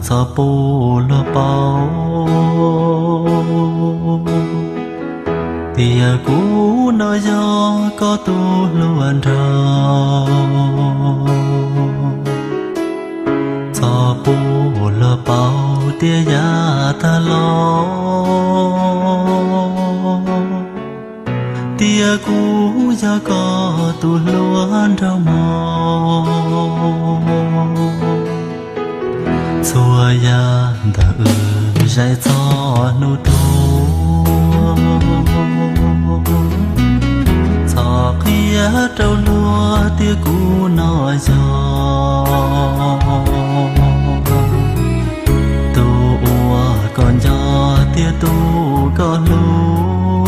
Txhob pub luag paub tias kuv no yog koj tus hluas nraug. Txhob pub luag paub tias yav tag los tias kuv yog koj tus hluas nraug mog. Txhua yam ntawm wb zais txog hnub tuag, txhob qhia rau luag tias kuv no yog tus uas koj nco thiab tus koj hlub.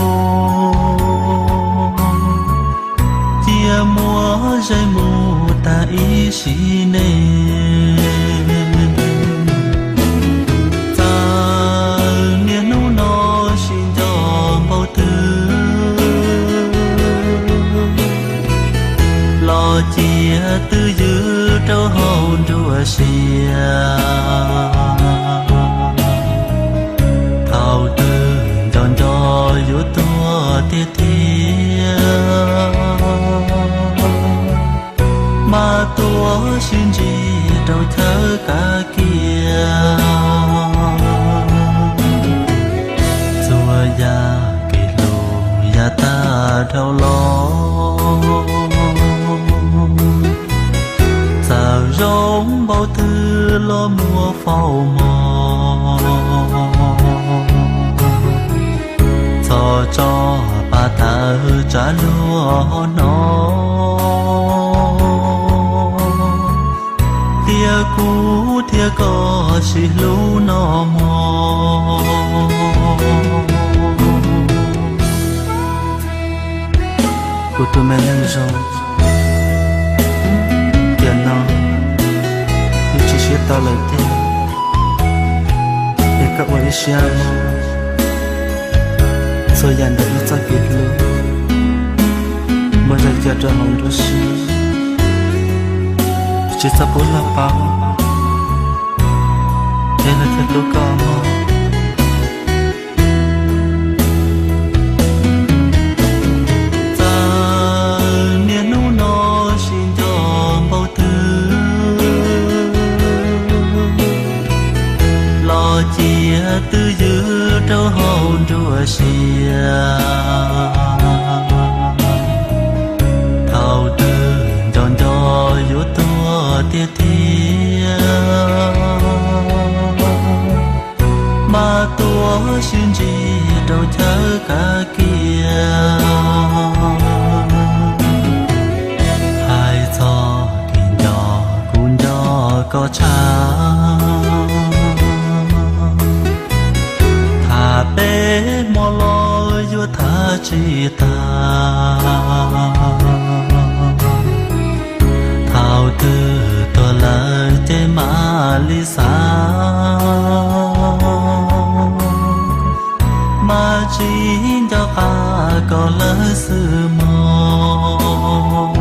Cia muab zais mus tag ib sim neej, txawm niaj hnub no sib nco npaum twg los cia twj ywm rau hauv nruab siab. Thaum twg nco nco yuav tuag tiag tiag, mas tuav sib ntsib rau chaw kav kiab. Txhua yam kev hlub yav tag dhau los, txawm zoo npaum twg los muab faus mog. Txhob tso pa tawv tsav luag hov hnov tias kuv thiab koj sib hlub no mog. Kuv tus me neeg zoo, tiam no wb tsis sib tau lawm tiag, es koj ua ib siab mog. Txhua yam ntawm wb txoj kev hlub, muab zais cia rau hauv nruab siab, tsis txhob pub luag paub, es luag thiaj hlub koj mog. Txawm niaj hnub no sib nco npaum twg, los cia twj ywm rau hauv nruab siab. Thaum twg nco nco yuav tuag tiag tiag, mas tuav sib ntsib rau chaw kav kiab. Hais txog kev nco, kuv nco koj tshaj, tham peb hmo los yuav tham tsis tag. Thaum twg tuag lawm ces mam li xav, mas tsis nco qab koj lawm xwb mog.